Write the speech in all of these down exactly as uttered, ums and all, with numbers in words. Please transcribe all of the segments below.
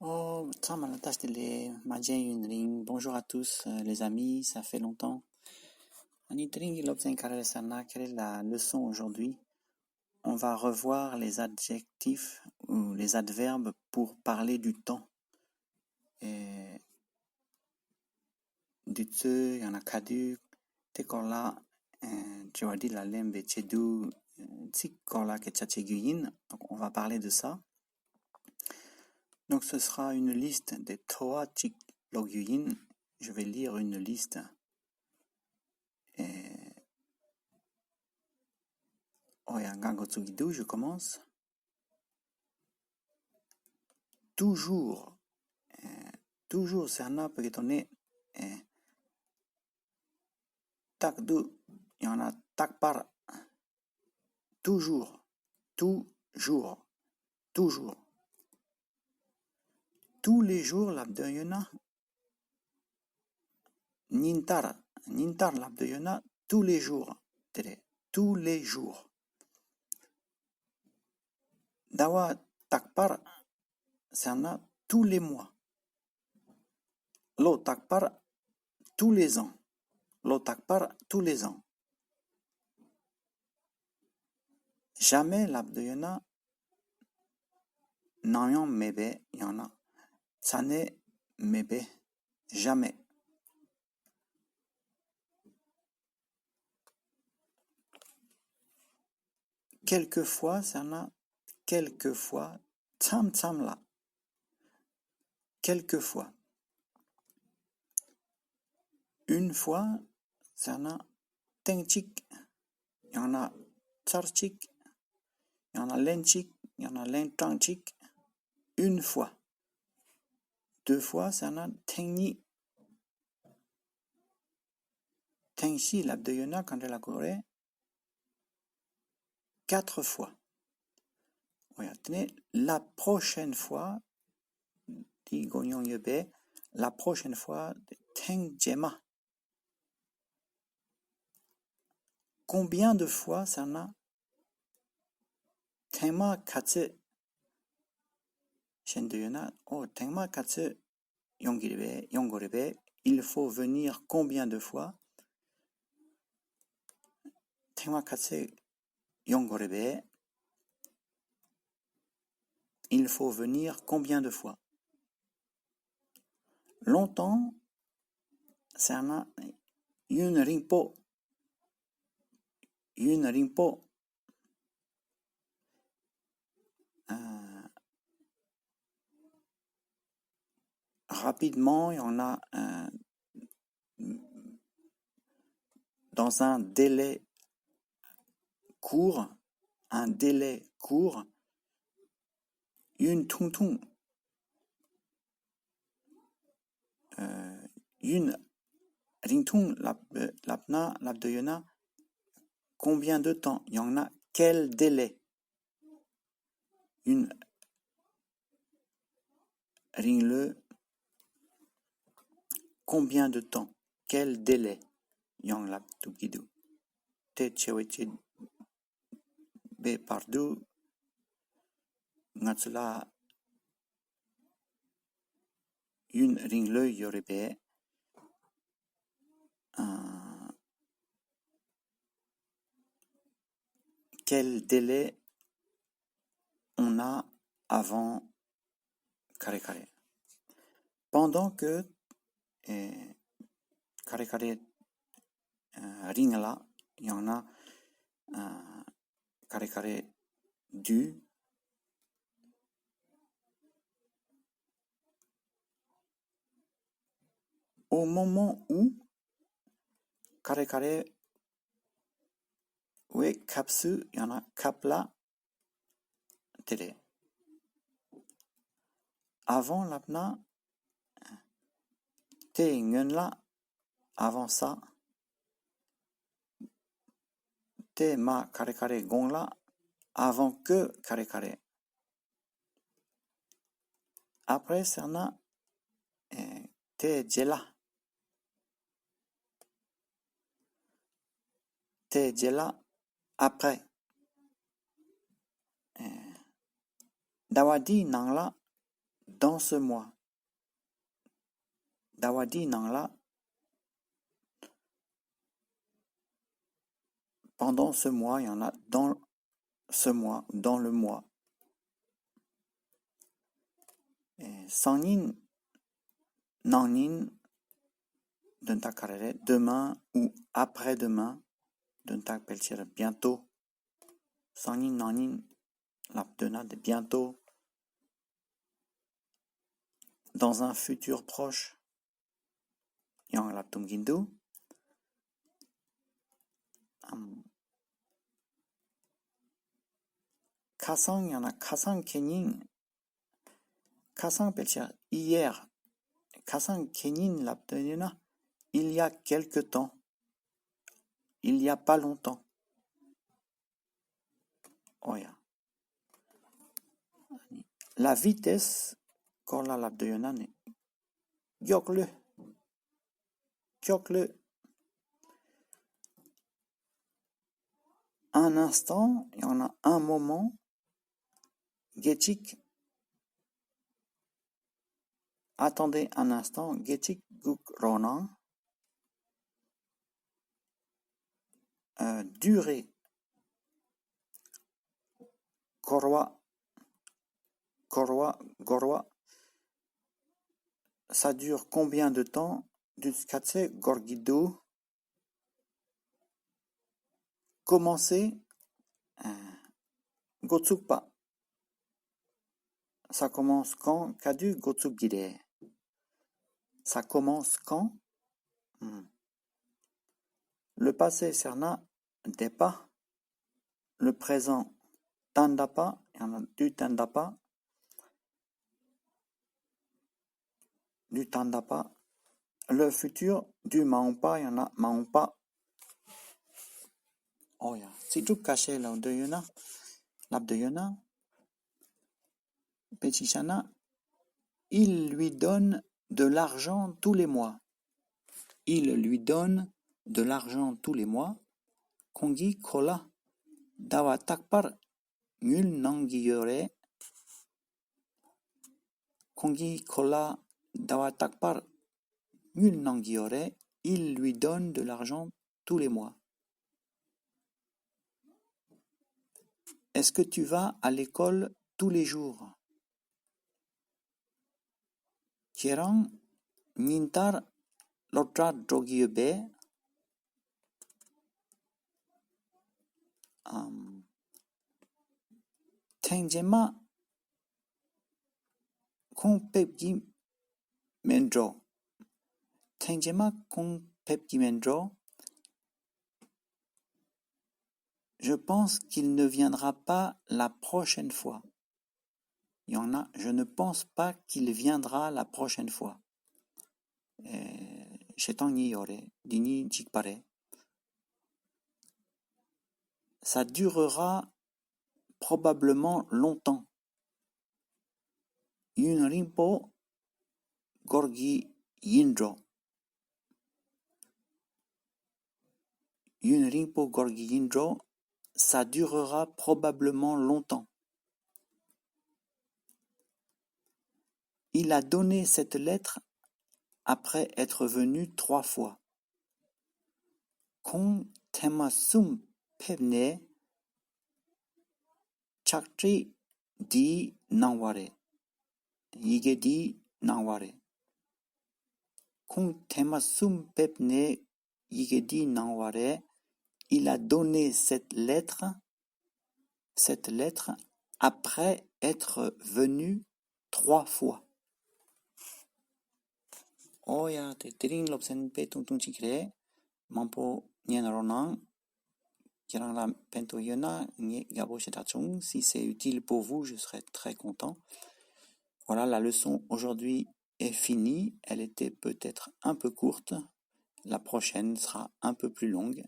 ཨོ། ཚང་མ་ལ་བཀྲ་ཤིས་བདེ་ལེགས། མ་མཇལ་ཡུན་རིང་། Bonjour à tous, euh, les amis, ça fait longtemps. ཨ་ནི་དེ་རིང་གི་སློབ་ཚན་ག་རེ་རེད་ཟེར་ན། Quelle est la leçon aujourd'hui? On va revoir les adjectifs ou les adverbes pour parler du temps. ཨེ། དུས་ཚོད་ཡང་ན་ཁ་དུས་དེ་སྐོར་ལ། ཨེ། དྲི་བ་འདི་ལ་ལན་འབུལ་ཆེད་དུ། ཨེ། ཚིག་སྐོར་ལ་སྐད་ཆ་བྱེད་རྒྱུ་ཡིན། Donc, on va parler de ça. Donc, ce sera une liste des trois ཅིག་ཀློག་རྒྱུ་ཡིན། Je vais lire une liste. ཨེ། ཨོ་ཡ། ང་འགོ་བཙུགས་ཀྱི་འདུག Je commence. Toujours. ཨེ། Toujours ཟེར་ན་བོད་སྐད་ཐོག་ནས། ཨེ། རྟག་ཏུ་ཡང་ན་རྟག་པར། Toujours. Toujours. Toujours. Tous les jours ལབ་འདོད་ཡོད་ན། ཉིན་ལྟར། ཉིན་ལྟར་ལབ་འདོད་ཡོད་ན། Tous les jours དེ་རེད། Tous les jours. ཟླ་བ་རྟག་པར་ཟེར་ན། Tous les mois. ལོ་རྟག་པར། Tous les ans. ལོ་རྟག་པར། Tous les ans. Jamais ལབ་འདོད་ཡོད་ན། ནམ་ཡང་མེད་པའི། ཡང་ན་ས་གནས་མེད་པའི། Jamais. Quelquefois ཟེར་ན། Quelquefois མཚམས་མཚམས་ལ། Quelquefois. Une fois ཟེར་ན། ཐེངས་གཅིག་ཡང་ན་ཚར་གཅིག་ཡང་ན་ལན་གཅིག་ཡང་ན་ལན་གྲངས་གཅིག Une fois. Deux fois ཟེར་ན་ཐེངས་གཉིས། ཐེངས་བཞི་ལབ་འདོད་ཡོད་ན་ག་འདྲ་ལབ་དགོས་རེད། Quatre fois. ཨོ་ཡ། དེ་ནས་la prochaine fois དེ་གོ་མྱོང་ཡོད་པས། La prochaine fois ཐེངས་རྗེས་མ། Combien de fois ཟེར་ན། ཐེངས་མ་ག་ཚོད་ཞེས་འདོད་ཡོད་ན། ཨོ། ཐེངས་མ་ག་ཚོད་ཡོང་གི་རེད་པས། ཡོང་དགོས་རེད་པས། Il faut venir combien de fois. ཐེངས་མ་ག་ཚོད་ཡོང་དགོས་རེད་པས། Il faut venir combien de fois. Longtemps ཟེར་ན། ཡུན་རིང་པོ། ཡུན་རིང་པོ། ཨ། Rapidement ཡང་ན། ཨ། Dans un délai court. Un délai court. ཡུན་ཐུང་ཐུང་། ཨ། ཡུན་རིང་ཐུང་ལབ་ལབ་ན། ལབ་འདོད་ཡོད་ན། Combien de temps ཡང་ན་quel délai. ཡུན་རིང་ལོས། Combien de temps, quel délai ཡང་ལབ་ཐུབ་ཀྱི་འདུག་དེ་ཆེ་བའི་ཆེད་པའི་བར་དུ་ང་ཚོ་ལ་ཡུན་རིང་ལོས་ཡོད་རེད་པས། ཨ། Quel délai on a avant ག་རེ་ག་རེ། Pendant que ཨེ། ག་རེ་ག་རེ། ཨ། རིང་ལ། ཡང་ན། ཨ། ག་རེ་ག་རེ་དུས། Au moment où ག་རེ་ག་རེ་བའི་སྐབས་སུ། ཡང་ན་སྐབས་ལ། དེ་རེད། Avant ལབ་ན། དེའི་སྔོན་ལ། Avant ça. དེ་མ་ག་རེ་ག་རེ་གོང་ལ། Avant que ག་རེ་ག་རེ། Après ཟེར་ན། ཨེ། དེའི་རྗེས་ལ། དེའི་རྗེས་ལ། Après. ཨེ། ཟླ་བ་འདིའི་ནང་ལ། dans ce mois. ཟླ་བ་འདིའི་ནང་ལ། pendant ce mois ཡང་ན་dans ce mois, dans le mois. ཨེ། སང་ཉིན། གནངས་ཉིན། དོན་དག་ག་རེ་རེད། demain ou après-demain. དོན་དག་ཕལ་ཆེར་bientôt. སང་ཉིན་གནངས་ཉིན་ལབ་འདོད་ན་དེ་bientôt. Dans un futur proche ཡང་ལབ་ཐུབ་ཀྱི་འདུག་ཨམ། ཁ་སང་ཡང་ན་ཁ་སང་ཁེ་ཉིན། ཁ་སང་ཕལ་ཆེར་hier. ཁ་སང་ཁེ་ཉིན་ལབ་འདོད་ཡོད་ན། il y a quelque temps. Il y a pas longtemps. ཨོ་ཡ། La vitesse སྐོར་ལ་ལབ་འདོད་ཡོད་ན་ནི། མགྱོགས་ལོས། མགྱོགས་ལོས། Un instant ཡང་ན་un moment. དགེ་ཅིག Attendez un instant. དགེ་ཅིག་སྒུག་རོགས་གནང་། ཨ། durer འགོར་བ། འགོར་བ། འགོར་བ། Ça dure combien de temps? དུས་ག་ཚོད་འགོར་གྱི་འདུག Commencer. ཨ། འགོ་ཚུགས་པ། Ça commence quand? ག་དུས་འགོ་ཚུགས་ཀྱི་རེད། Ça commence quand? ཨུམ། Le passé ཟེར་ན་འདས་པ། Le présent ད་ལྟ་བ། ཡང་ན་དུས་ད་ལྟ་བ། དུས་ད་ལྟ་བ། Le futur དུས་མ་འོངས་པ། ཡང་ན་མ་འོངས་པ། ཨོ་ཡ། ཚིག་གྲུབ་ཁ་ཤས་ལབ་འདོད་ཡོད་ན། ལབ་འདོད་ཡོད་ན། དཔེ་ཅིག་བཞག་ན། Il lui donne de l'argent tous les mois. Il lui donne de l'argent tous les mois. ཁོང་གིས་ཁོ་ལ་ཟླ་བ་རྟག་པར་དངུལ་གནང་གི་ཡོད་རེད། ཁོང་གིས་ཁོ་ལ་ཟླ་བ་རྟག་པར་དངུལ་གནང་གི་ཡོད་རེད། Il lui donne de l'argent tous les mois. Est-ce que tu vas à l'école tous les jours? ཁྱེད་རང་ཉིན་ལྟར་སློབ་གྲྭར་འགྲོ་གི་ཡོད་པས། ཨམ། ཐེངས་རྗེས་མ་ཁོང་ཕེབས་ཀྱི་མེད་འགྲོ། ཐེངས་རྗེས་མ་ཁོང་ཕེབས་ཀྱི་མེད་འགྲོ། Je pense qu'il ne viendra pas la prochaine fois. ཡང་ན། Je ne pense pas qu'il viendra la prochaine fois. ཨེ། བྱེད་སྟངས་གཉིས་ཡོད་རེད། འདི་གཉིས་གཅིག་པ་རེད། Ça durera probablement longtemps. ཡུན་རིང་པོ་འགོར་གྱི་ཡིན་འགྲོ། ཡུན་རིང་པོ་འགོར་གྱི་ཡིན་འགྲོ། Ça durera probablement longtemps. Il a donné cette lettre après être venu trois fois. ཁོང་ཐེངས་མ་གསུམ་ཕེབས་ནས་ཕྱག་བྲིས་འདི་གནང་བ་རེད། ཡི་གེ་འདི་གནང་བ་རེད། ཁོང་ཐེངས་མ་གསུམ་ཕེབས་ནས་ཡི་གེ་འདི་གནང་བ་རེད། Il a donné cette lettre, cette lettre après être venu trois fois. ཨོ་ཡ། དེ་དེ་རིང་སློབ་ཚན་དཔེ་ཐུང་ཐུང་ཅིག་རེད། མང་པོ་ཉན་རོགས་གནང་། ཁྱེད་རང་ལ་ཕན་ཐོགས་ཡོད་ན་ངས་དགའ་པོ་ཞེ་དྲག་བྱུང་། Si c'est utile pour vous, je serai très content. Voilà, la leçon aujourd'hui est finie. Elle était peut-être un peu courte. La prochaine sera un peu plus longue.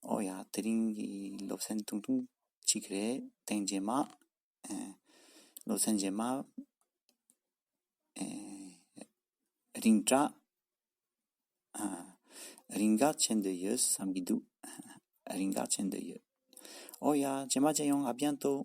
ཨོ་ཡ། དེ་རིང་གི་སློབ་ཚན་ཐུང་ཐུང་ཅིག་རེད། ཐེངས་རྗེས་མ། ཨེ། སློབ་ཚན་རྗེས་མ། ཨེ། རིང་དྲགས། ཨ། རིང་ག་ཆེན་འདོད་ཡོད་བསམ་གྱི་འདུག་རིང་ག་ཆེན་འདོད་ཡོད། ཨོ་ཡ། རྗེས་མ་མཇལ་ཡོང་། À bientôt.